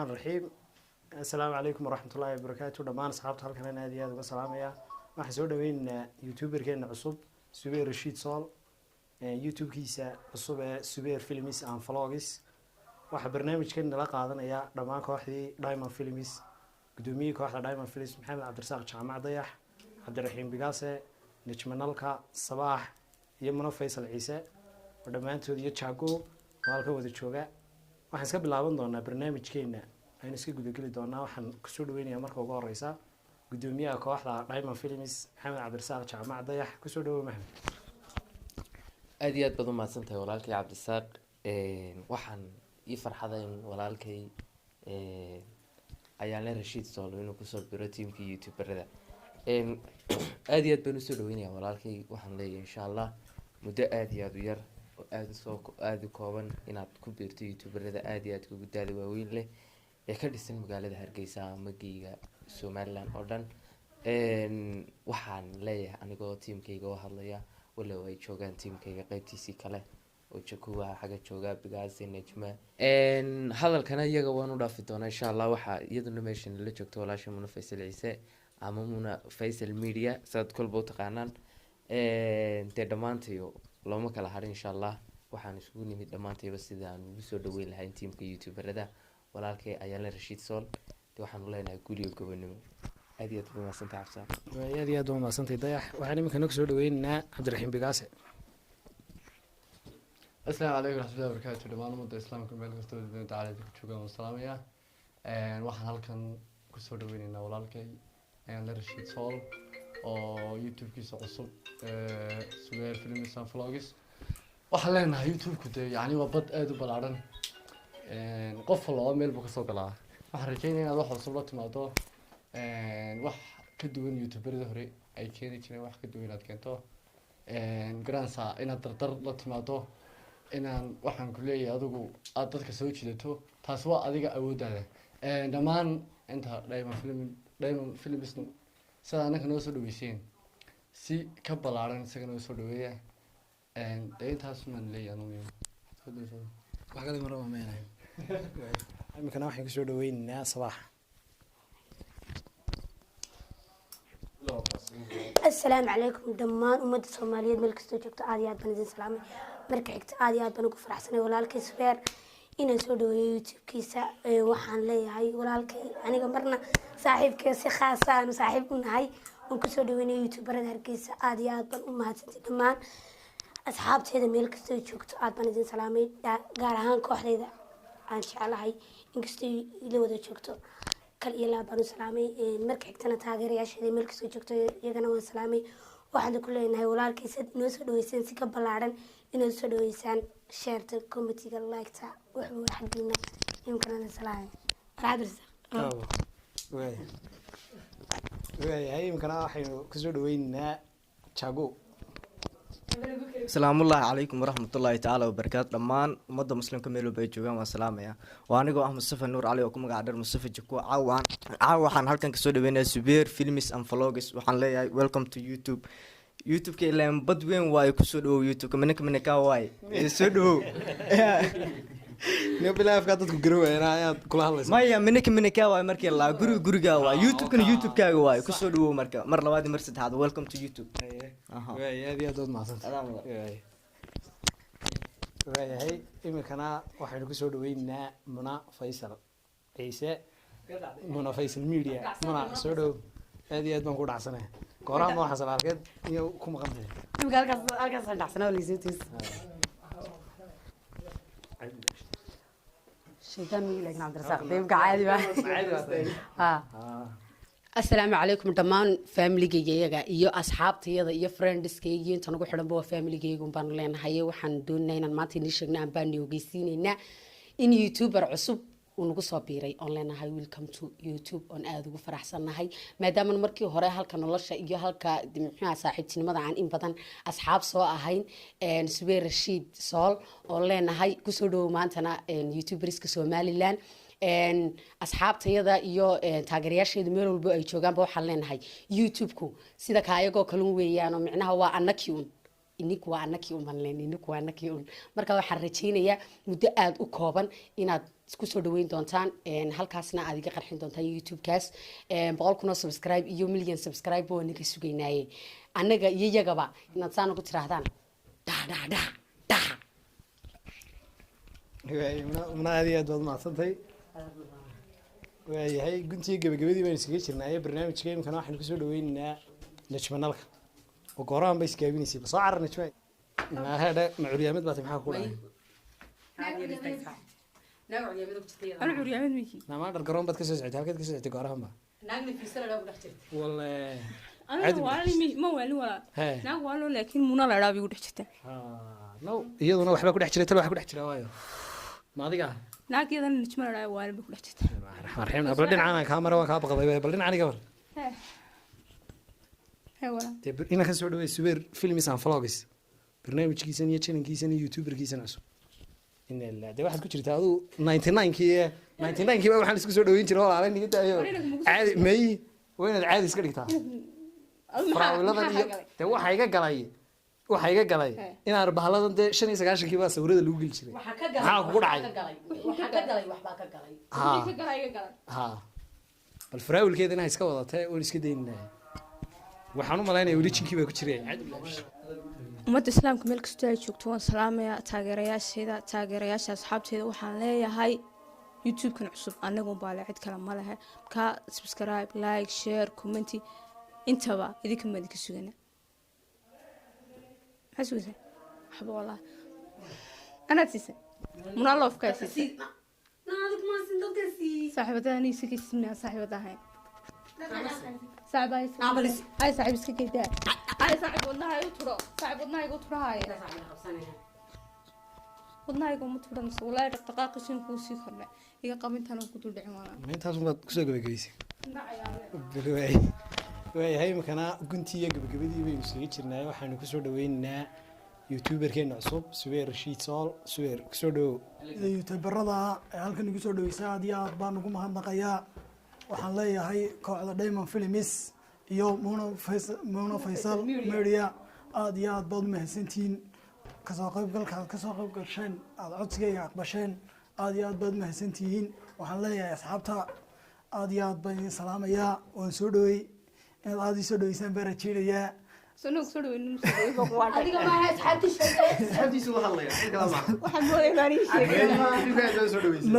Raxmaan raxiim. Assalaamu calaykum waraxmatullaahi wabarakaatu. Dhammaan asxaabta halkan aan aad iyo aada uga salaamaya. Waxaan soo dhaweyneynaa youtuberkeena cusub, Subeer Rashiid Sool, YouTube-kiisa cusub ee Subeer Films and Vlogs. Waxaa barnaamijkan nala qaadanaya dhammaan kooxdii Diamond Films, gudoomiyihii kooxda Diamond Films Maxamed Cabdirasaaq Jaamac Dayax, Cabdiraxiim Bigaase, Nejmanalka, Sabaax iyo Muno Faysal Ciise oo dhammaantood iyo Jaago oo halka wada jooga. Waxaan iska bilaaban doonaa barnaamijkeena, aynu iska gudageli doonaa. Waxaan kusoo dhaweynayaa marka ugu horeysa gudoomiyaha kooxda Diamond Films, Maxamed Cabdirasaaq Jaamac Dayax. Kusoo dhawow, Maxamed. Aada iyo aad baad umahadsan tahay, walaalkay Cabdisaaq. Waxaan ii farxada in walaalkay Ayaanle Rashiid Soolo inuu kusoo biro tiimkii youtuberada. Aada iyo aad baan usoo dhaweynaya walaalkay. Waxaan leeyahay, insha Allah, muddo aada iyo aada u yar oo aada usoo aada u kooban inaad ku biirto youtuberada aada iyo aadka ugu daada waaweyn leh ee ka dhisan magaalada Hargeysa ama geyga Somaliland oo dhan. Waxaan leeyahay, anigoo tiimkayga u hadlaya, walow ay joogaan tiimkayga qeybtiisii kale oo Jakuwa xagga jooga, Bigaasi, Nejma, hadalkana iyaga waan u dhaafi doonaa, insha Allah. Waxaa iyaduna meesha nala joogto walaasha Muna Faysal Ciise ama Muna Faysal Media, saad kolba u taqaanaan. Dee dhammaantayo looma kala harin, insha Allah. Waxaan isugu nimid dhammaantayba sida aan ugu soo dhaweyn lahayn tiimka youtuberada walaalkay Ayaanle Rashiid Sool. De waxaanu leenahay guliyo gobonimo. Aad iyo aad ba mahadsantahay, Cabdisaaq. Aad iyo aad waa mahadsantahay, Dayax. Waxaan iminkana kusoo dhaweyneynaa Cabdiraxiim Bigaase. Asalaamu calaykum waraxmatullahi wabarakaatu. Dhammaan ummadda islaamka meel kastoo dunida caalamka ku joogaan waan salaamayaa. Waxaan halkan kusoo dhaweyneynaa walaalkay Ayaanle Rashiid Sool oo YouTube-kiisa cusub, Subeer Films and Vlogs. Waxaan leenahay, YouTube-ku dee yacni waa bad aada u ballaadhan, qof walba meel buu kasoo galaa. Waxaan rajeynaya inaad wax cusub la timaado, wax ka duwan youtuberada hore ay keeni jireen, wax ka duwan inaad keento garanaysaa, inaad dardar la timaado, inaan waxaan ku leeyahay adigu aada dadka soo jiidato. Taasi waa adiga awooddaada. Dhammaan inta Diamond Film, Diamond Filmsnu sida annaka noo soo dhaweyseen si ka ballaaran isaga noo soo dhaweeya. Dee intaas maan leeyahay anugu. Wax kale maraba meenayo. Iminkana waxaan kusoo dhaweyneynaa Sabaax. Assalaamu calaykum dhammaan ummadda Soomaaliyeed meel kastoo joogto, aad iyo aad baan idin salaamay. Marka xigta, aad iyo aad baan ugu faraxsanay walaalkay Subeer inaan soo dhaweeyo YouTube-kiisa. Waxaan leeyahay walaalkay, aniga marna saaxiibkay si khaasa aanu saaxiib u nahay, oon kusoo dhaweynayo youtuberada Hargeysa. Aad iyo aad baan u mahadsantay. Dhammaan asxaabteeda meel kastoo joogto aad baan idin salaamay, gaar ahaan kooxdayda aan jeclahay, inkastoo ila wada joogto, kal iyo laab baan u salaamay. Marka xigtana, taageerayaasheeda meel kastoo joogto iyagana waan salaamay. Waxaan ku leenahay walaalkay, sad inoo soo dhaweysaan si ka ballaadhan inaad soo dhaweysaan, shareta, commentiga, liketa, waxba xaggiina. Imkana salaamay Alxamdulillah. Waayahay, iminkana waxaynu kusoo dhaweyneynaa Jago. Asalaamullaahi calaykum waraxmatullaahi tacaala wabarakaatu. Dhammaan ummadda muslimka meel walba ay joogaan waan salaamaya. Waa anigoo ah Mustafa Nuur Cali oo ku magac dheer Mustafa Jiko. Caawaan caawa waxaan halkan kasoo dhaweynayaa Subeer Films and Vlogs. Waxaan leeyahay, welcome to YouTube. YouTube-ka ilaan bad weyn waaye. Kusoo dhawow YouTube-ka. Minaka minaka waaye ee soo dhawow. Bilaafkaa dadku garowaana ayaad kula hadlaysa. Maya, minaka minaka waaye markii la guriga gurigaa waaye, YouTube-kana YouTube-kaaga waaye. Kusoo dhawow marka mar labaad iyo mar saddexaad, welcome to YouTube. Aha. Waay, aad iyo aad waad mahadsantay. Adaa mudan. Waay. Waayahay, iminkana waxaynu kusoo dhaweyneynaa Muna Faysal Ciise, Muna Faysal Media. Muna, soo dhow. Aad iyo aad baan ku dhacsanay gooraha ma waxaan arkeed iyo ku maqan tahay. Imika halkaas halkaasaan dhacsanaa oo laysoo. Shaytaan migi, laakiin Cabdirasaaq dee imka caadi ba ha. Assalaamu calaykum dhammaan familigayga iyaga iyo asxaabtayada iyo friendskayga iyo inta nagu xidhanba, waa familigayga un baanu leenahay. Waxaan doonaynaa inaan maanta inii sheegna aan baanu ogeysiinaynaa in youtuber cusub uu nagu soo biiray, oon leenahay welcome to YouTube, oon aada ugu faraxsannahay, maadaama markii hore halka nolosha iyo halka muxuuha saaxiibtinimada aan in badan asxaab soo ahayn. Subeer Rashiid Sool oon leenahay kusoo dhawow maantana youtuberska Somaliland. Asxaabtayada iyo taageerayaasheedu meel walbo ay joogaanba waxaan leenahay, YouTube-ku sida ka ayagoo kalun weeyaan, oo micnaha waa annakii un, ininku waa annakii un baan leenahay, ininku waa annakii un. Marka waxaan rajaynayaa muddo aada u kooban inaad Isku soo dhaweyn doontaan, halkaasna aad iga qarxin doontaan YouTube-kaas. 100,000 oo subscribe iyo milyan subscribe waa ninka sugaynaaye, annaga iyo iyagaba inaad saan ugu tiraahdaan dhac dhac dhac dhac. Muna, aad iyo aad baad mahadsantay. Waayahay, guntii gabagabadii baynu iskaga jirnaaye barnaamijka. Imikana waxaynu kusoo dhaweyneynaa Najma Nalka oo goorahan bay isgaabinaysay. Ba soo carar, Najma. Mahadhe, ma curyaamid baa tay? Maxaa ku dhacay? Ana curyaamad miki. Namaa dhar garoon baad kasoo socotay? Halkeed kasoo socotay goorahan ba? Walle. Aniga waali ma waalin walaa. Hee. Naag waalo, laakiin Muna la idhaa bay igu dhex jirtaa. No, iyaduna waxbaa ku dhex jiray. Tal waxa ku dhex jira waayo ma adiga? Naag iyadana Najma la idhaa waalin bay ku dhex jirtaa. Raxmaan raxiim, bal dhinacaan kaa mara, waan kaa baqday. Bal dhinacan iga mar. Hee hee walaa. Dee inaan ka soo dhaweey Subeer Films and Vlogs, barnaamijkiisan iyo channelkiisan iyo youtuberkiisan cusub. Ina lillahi, dee waxaad ku jirtaa aduu 99-kii, 99-kii baa waxaan isku soo dhaweyn jiray. Walaalay, niga daayo, caadi may, waa inaad caadi iska dhigtaa. Adu maxaa Faraawiladan maxaa iyo galay? Dee waxa iga galay inaan bahladan dee 95-kii baa sawirada lagu geli jiray. Maxaa kugu dhacay? Waxaa ka galay, waxbaa ka galay. Ha. Wixii ka galay iga galay. Ha, bal faraawilkeeda inaa iska wadatee oon iska dayninahay. Waxaan u malaynaya weli jinkii baa ku jiray. Caadi bilaash. Ummadda islaamka meel kastoo ay joogto waan salaamayaa. Taageerayaasheeda, taageerayaasha asxaabteeda, waxaan leeyahay YouTube-kan cusub anagun baa le, cid kale ma lehe. Markaa subscribe, like, share, comment intaba idinka ma idinka sugana. Maxaa sugaysaa? Waxba wallahi anaad siisay, Munaa loofkaa siisay. Saaxiibadaha aniga iska kaysimaya, saaxiibada ahayn saaxiib ay saaxiib iska kaydaa ay saaxiib wadnaha igu turo, saaxiib wadnaha igu turahaaye, wadnaha iguma turanayso wallaahi. Dhaqdhaqaaqiisin kuu sii kordhay, iga qabintaan ku dul dhicin waana. Ma intaas unbaad kusoo gabagabaysay? Bal waay, waayahay, iminkana guntii iyo gabagabadii baynu iskaga jirnaa. Waxaanu kusoo dhaweyneynaa youtuberkeena cusub, Subeer Rashiid Sool. Subeer, kusoo dhawow. Youtuberada ee halkan igu soo dhaweysa aad iyo aad baan ugu mahadnaqayaa. Waxaan leeyahay kooxda Diamond Films iyo Muna Faysal Media, aad iyo aad baad u mahadsantihiin kasoo qaybgalka aad kasoo qayb gasheen, aad codsigayga aqbasheen. Aad iyo aad baad u mahadsantihiin. Waxaan leeyahay asxaabta aad iyo aad baan idin salaamayaa. Waan soo dhawey, inaad aad ii soo dhaweysaan baan rajeynayaa. Soo soo dhaweyn soo dhaweyn baa ku waadhay. Adiga maaha, asxaabtii sheegay. Asxaabtiisu la hadlaya, cid kale maaha. Waxaan moodaya baan ii sheegay. Soo dhaweysay.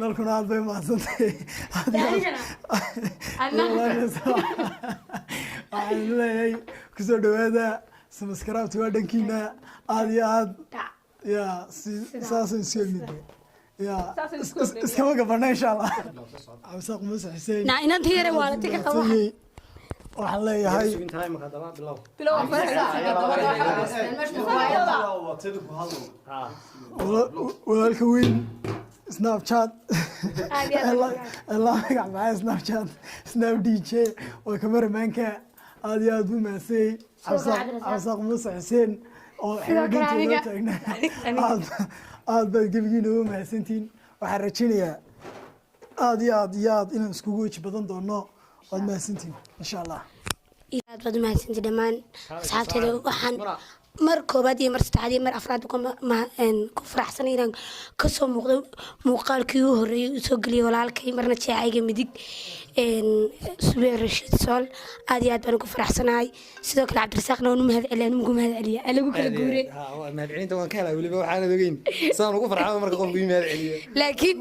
Nalkuna aad bay mahadsantahay. Waxaan leeyahay kusoo dhawaada, subscribe waa dhankiina aad iyo aad ya saasaan isku ognahay ya iskama gabana insha Allah. Cabdisaaq Muuse Xuseen. Na inanta yare waalati ka qaba. Waxaan leeyahay Sugintahay imika haddaba bilow. Bilow. Walaalka weyn Snapchat ilaa magac maxaa Snapchat Snap DJ waa kamaramaanka, aad iyo aad buu mahadsanyay Cabdisaaq Muuse Xuseen oo xiriirinta loo taagnaa. Aad aad baad gebigiina ugu mahadsantihiin. Waxaan rajaynayaa aad iyo aad iyo aad inaan iskugu weji badan doono. Waad mahadsantihiin insha Allah. Aad baad umahadsantay dhammaan asxaabteeda. Waxaan mar koobaad iyo mar saddexaad iyo mar afraad ku faraxsanay inaan kasoo muuqdo muuqaalkii ugu horreeyay uu soo geliyay walaalkay marna jeecayga midig, Subeer Rashiid Sool. Aad iyo aad baan ugu faraxsanahay. Sidoo kale Cabdirasaaqna waan u mahad celiya, ugu mahad celiya alagu kala guure. Mahadcelinta waan ka helaa weliba. Waxaanad ogeyn sidaan ugu farxaba marka qofku ii mahad celiyo. Laakiin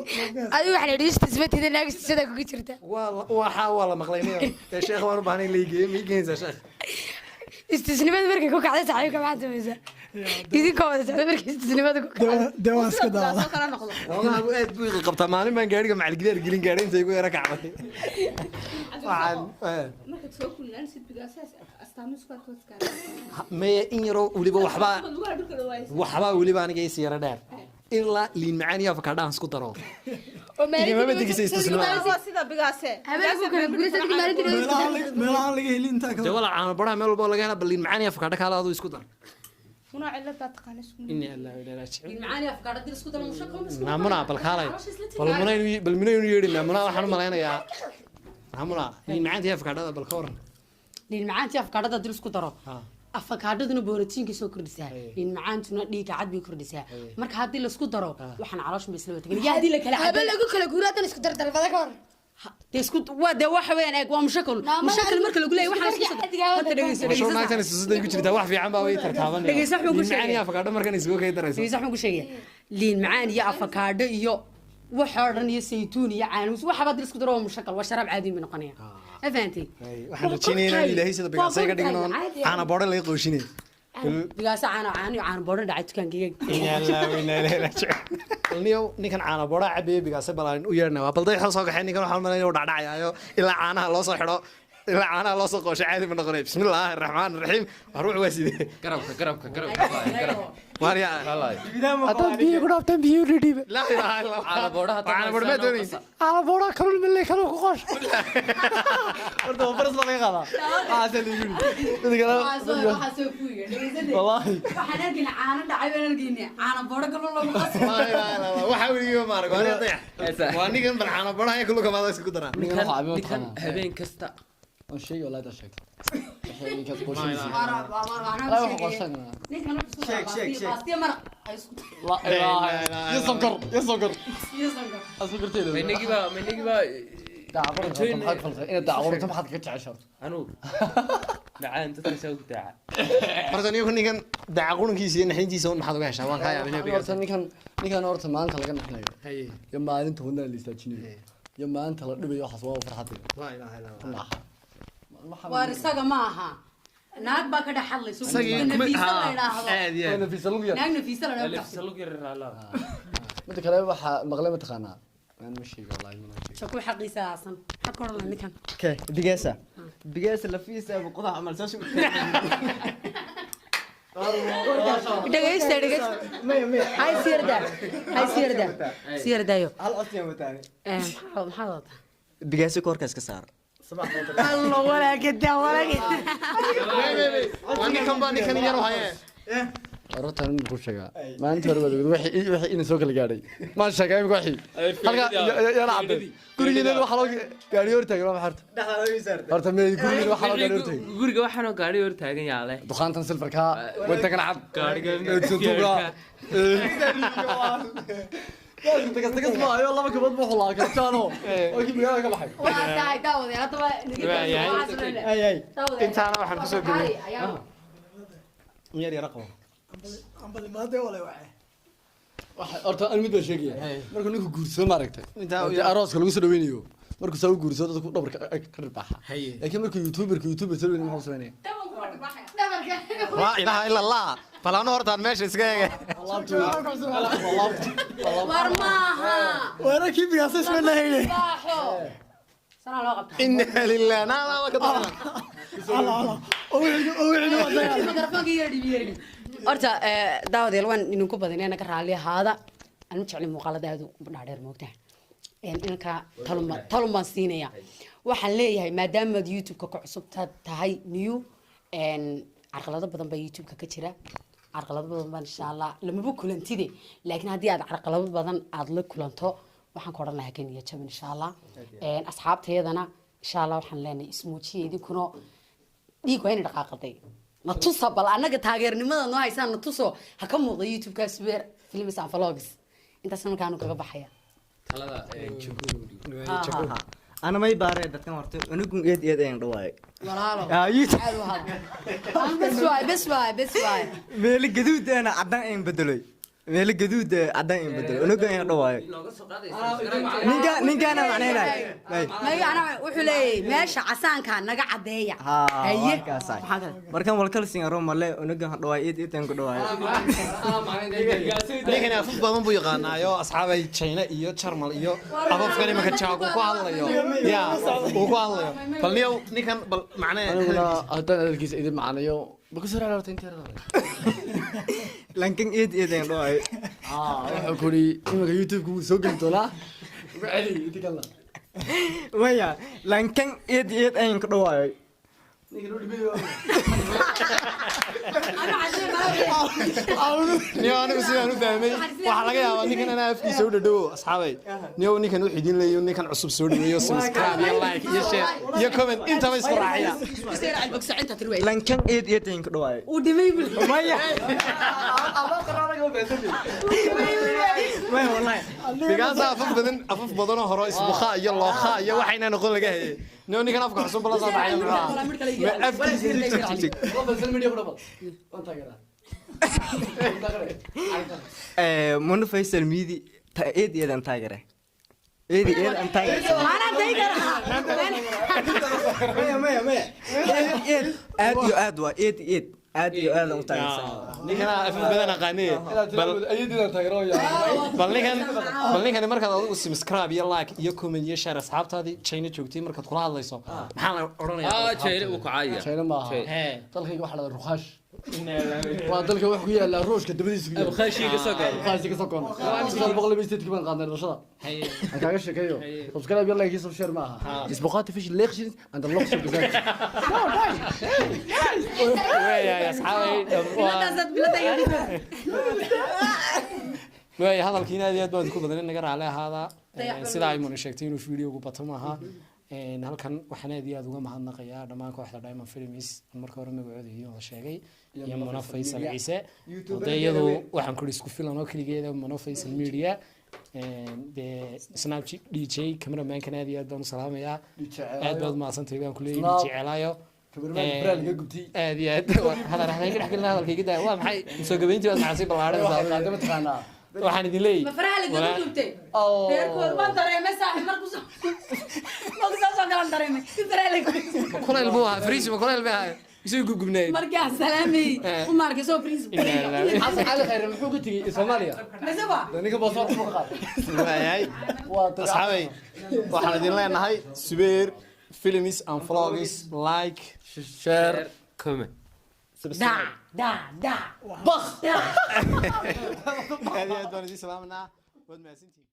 adigu waxaa la yidhi istismatida naagistisadaa kugu jirta. Waa waxa waa la maqlay niyo. Dee sheekh waan u baahnay in la igeeyo, ma igeynaysaa sheekh? Istisnimada markay ku kacday saaxiibka maxaad samaysaa? Idinkoo wada socda markay istisnimada ku kacday? Dee waan iska daawada. Soo kala noqdo. Xoolaha aad buu iqi qabtaa. Maalin baan gaariga macalgidaar gelin gaadhay inta igu yara kacday. Waxaan Markaad soo kullaan sidbiga saas astaamo isku arkoodkaan. Maya, in yaroo weliba waxbaa Lugaha dhulka dhawaaysa. Waxbaa weliba aniga isi yara dheer ilaa liin macaan iyo afakaadhahan isku daro. Oo Igama degisa istisnimada. Waa sida bigaase. Habeenku kala guuraysa dadka maalintii Meelahaan laga helin intaa Dee ka walaa caano baraha meel walba oo laga hela, bal liin macaan iyo afakaadho kaala aduu isku dar. Munaa ciladaa taqaana isku. Inni allah ilaa raajicuun. Macaani afkaadha dil isku daro mushaqo. Naamuna bal kaalay, bal muna inuu bal muna inuu yeedhi. Naamuna, waxaan u malaynayaa naamuna liin macaanta iyo afakaadhada, bal ka waran? Liin macaantii afkaadhada dil isku daro. Ha. Afakaadhaduna borotiinkay soo kordhisaa, liin macaantuna dhiigga cad bay kordhisaa. Marka haddii laisku daro, waxaan caloosha ba isla watagan iyo haddii la kala Habe lagu kala guuro haddana isku dardarbada ka hor. Dee isku waa dee waxa weeyaan, eeg, waa mushakal. Mushakal marka lagu leeyahay waxaan isku horta dhegeyso. Soo Dhegeyso. Naagtan isusuday ku jirtaa, wax fiican baa way tartaabanaya. Dhegeyso, waxbaan ku Liin macaan sheegaya. iyo afakaadho markan isugu kay darayso. Dhegeyso, waxaan ku sheegaya liin macaan iyo afakaadho iyo waxoo dhan iyo saytuun iyo caanuus, waxaba haddii la isku daro waa mushakal, waa sharaab caadi bay noqonaya. Ma fahantay? Waxaan rajeynaya inaan Ilaahay sida bigaasay ka dhigin oon caana boodhe laga qooshinay. Bigaasa caano caano iyo caano boodho dhacay dukaankayga. Niyow, ninkan caana boodha cabaya bigaase balaanin u yeedhna waa balday soo kaxay. Ninkan waxaan malayna uu dhacdhacayaayo ilaa caanaha loo soo xidho, ilaa caanaha loo soo qoosho caadi ma noqonay. Bismillaahi raxmaan raxiim, wax ruux waa sidee? Garabka, garabka, garabka, garabka. Waarya. Haddaad biyo ku dhaaftaan, biyo dhidhiiba. Laa ilaaha illa Allah. Caana boodhaha. Caana boodha ma doonaysa. Caana boodhaha kalun mille kalun ku qosh. Horta waa faras baa laga qaadaa, waxaasaa lagu yidhi. Mid kale wallaahi. Waxaan arkayna caano dhacay baan arkayna, caano boodho kaloo lagu qasbo. Laa ilaaha illa Allah. Waxaa weligii ma arag waa nin dayax, waa ninkan bal caana boodhaha iyo kullu kamaada isku daraa. Ninkan waxa cabiyo Ninkan taqaanaa. habeen kasta Waan sheegi wallahi daa sheegto. Waxay ninkaas qooshanaysa. Wallahi wax qooshanayna. Ninkan wuxuu Sheeg, sheeg, sheeg. baastiya maraq ay isku La ilaaha iyo sonkor, iyo sonkor. Iyo sonkor. Askarteeda. Maynagiiba Daacuurta maxaad falsay? Inaad daacuurta maxaad kaga jeceshahay horta? Anugu macaan dadka saa ugu daaca. Horta niyow, ninkan daca qurunkiisa iyo naxdintiisa un maxaad uga heshaa? Waan kaa yaabay niyow. Horta ninkan horta maalinta laga naxinayo Haye. iyo maalinta wadnaha la istaajinayo iyo maalinta la dhibayo, waxaas waa farxadayda. Laa ilaaha illa Allah. Waar isaga ma aha, naag baa ka dhex hadlayso. Isagii Nafiisa la idhaahdo. Aad iyo aad. Nafiisa lug yar. Naag Nafiisa la idhaahdo. Lafisa lug yar raala. Midda kale waxaa maqlay, mataqaanaa, aan ma sheego wallahi ma sheego. Shaku xaqiisa aasan xaq oran lahaa ninkan. Okay, bigaasa. Bigaasa lafiisa abu qodax camal saas. Dhegeysta, dhegeysta. Maya, maya. Hay siyarda, hay siyarda, siyardaayo. Hal codsiyan wataani. Maxaa wadataa? Bigaasa koorkaas ka saar. Allo walaagada walaagada. Waa ninkan baa ninkan yar u haye. Horta nin ku sheegaa, maalinta hore baad ogid wixii ina soo kala gaadhay. Maan sheegaa imika wixii halka yana cadday gurigeena waxaa loo gaari hor taagan. Waa maxay horta? Horta me gurigeena waxaa loo gaari hor taagan? Guriga waxaanoo gaari hor taagan yaale. Dukaantan silfarka wadankan cad. Gaariga. Sanduuqa tagas maayo, laba gabadh buu xulaa kartaano oo kii magaalada ka baxay. Waa tahay daawade haddaba. Ay, ay. Intaana waxaan kusoo gabay yar yara qabo. Ambalimaade wale waxe. Horta an mid baan sheegaya, markuu ninku guursado maaragtay Intaa inta arooska lagu soo dhaweynayo, markuu saa u guursado dadku dhabarka ka dhirbaaxa. Haye. Laakiin markuu youtuberka soo dhaweynaya, muxuu sameynaya? Laa ilaaha illa Allah, balaano hortaan meesha iska eega. War maaha. Waana kii bigaasa isma lahayne. Baaxo sanaa loo qabtaa. Inna lillahi naa ka daran. Ala ala, oo wixii waa dagaal. Mikrofoonka yar dhibi, yar dhibi. Horta daawadeel waan idinku badinay, naga raalli ahaada. Anu jeclay muuqaalada aad u dhaadheer moogtaha. Inanka talun baan siinaya. Waxaan leeyahay maadaamaad YouTube-ka ku cusub tahay new, carqalado badan baa YouTube-ka ka jira, carqalado badan baan insha Allah lamaba kulantide, laakiin haddii aad carqalado badan aad la kulanto, waxaan ka odhan lahaa keniya jabin insha Allah. Asxaabtayadana insha Allah waxaan leenahay ismuujiya idinkuna, dhiig waa inay dhaqaaqaday na tusa, bal annaga taageernimada noo haysaan na tuso, ha ka muuqda YouTube-ka Subeer Films and Vlogs. Intaasna markaanu kaga baxaya. Talada Jabuuti. Ana may baaree dadkan horta anigu eed eed ayaan dhawaay. Walaalo. Ah, YouTube. Aad u hadal. Bes waay, bes waay, bes waay. Meelo gaduud ana caddaan ayaan bedelay, meelo gaduud caddaan ayaan bedelay, anigu ayaan dhawaay. Looga soo qaadaysa. Ninka ninkaana macnaynay. Mayo ana wuxuu leeyahay meesha casaanka naga cadeeya. Haa. Haye. Warkaas. Maxaa kale? Markan walkalsin aro male anigu aan dhawaay, eed eed ayaan ku dhawaay. Ninkan afaf badan buu yaqaanaayo asxaabay, China iyo Jarmal iyo afafkan imanka jaagu ku hadlayo, ya uu ku hadlayo. Bal niyow, ninkan bal macnee. Aniguna haddaan hadalkiisa idin macnayo, ma ku soo raarta inta yarada. Lankan eed eed ayaan dhawaay. Wuxuu ku yidhi iminka YouTube-ka wuu soo geli doonaa, ugu celi inti kalena. Maya, lankan eed eed ayaan ku dhawaay. Niyo, anigu sidaan u fahmay, waxaa laga yaabaa ninkan anaa afkiisa u dhadhowo. Asxaabay, niyo, ninkan wuxuu idin leeyahay ninkan cusub soo dhaweeyo, subscribe iyo like iyo share iyo comment intaba isku raaciya. Lankan eed eed ayaan ku dhawaayo. Uu dhimay bul. Maya, maya, wallahi. Bigaasa afaf badan, afaf badanoo hore isbukha iyo lookha iyo waxayna noqon laga hayay. Niyo, ninkan afka cusub la soo baxay muxuu ahaa? Afkiisa. Waan taageeraa. Muna Faysal Midi eed eed aan taageere, eed eed aan taageere. Maya, maya, maya, eed eed aad iyo aad waa eed eed aad iyo aad aan u taageersan. Ninkana afaf badan aqaaniye. Bal Ayadiidan taageero. Bal ninkani markaad adigu subscribe iyo like iyo comment iyo share asxaabtaadii China joogtay markaad kula hadlayso, maxaa la odhanayaa? Ah, China uu kacaya. China maaha. Hee. Dalkayga waxaa la Ruqaash waa dalka wax ku yaala Ruushka dabadiisa ku yaala. Abkhashiga soo goon. Ruqaashiga soo goon. 982 baan qaadnay dhalashada. Aan kaaga sheekeeyo, subscribe iyo like iyo share ma aha. Isbuqaati fish leekhshin and the locks of the. Waayahay asxaabay, waaya hadalkiina aad iyo aad baan ku badan, naga raali ahaada. Sida ay Muna sheegtay inuu videogu bato maaha. Halkan waxaan aad iyo aad uga mahadnaqayaa dhammaan kooxda Diamond Films, marka hore magacooda iyo wada sheegay, iyo Muna Faysal Ciise oo dee iyadu waxaan kuri isku filan oo keligeeda Muna Faysal Media. Dee Snap DJ cameramankan aad iyo aad baan u salaamayaa. Aad baad mahadsantahay baan kuleeyahay. Snap. DJ Celaayo. Cameraman Ibrahim laga gubtay. Aad iyo aad hadal hadal ka dhex gelina hadalkayga daa. Waa maxay soo gabayntii baad maxaa sii Waxay qaaday ballaaranaysaa? Mataqaanaa. Waxaan idin leeyahay Ma faraha lagaga duubtay reerkood waan dareemay saaxib, markuu soo soo galan dareemay in faraha laga Kulayl buu ahaa friis, ma kulayl bay ahaa isuu gubgubnayd. Markaa salaamay uma arkay soo friis. Xasan Cali Khayre muxuu ka tegey Soomaaliya? Mise waa Ninka boosaar ku qaaday. Waayahay Waa asxaabay, waxaan idin leenahay Subeer Films and Vlogs, like, share, comment. Da da da. Bakh. Aad iyo aad baan idin salaamanaa, waad mahadsantihiin.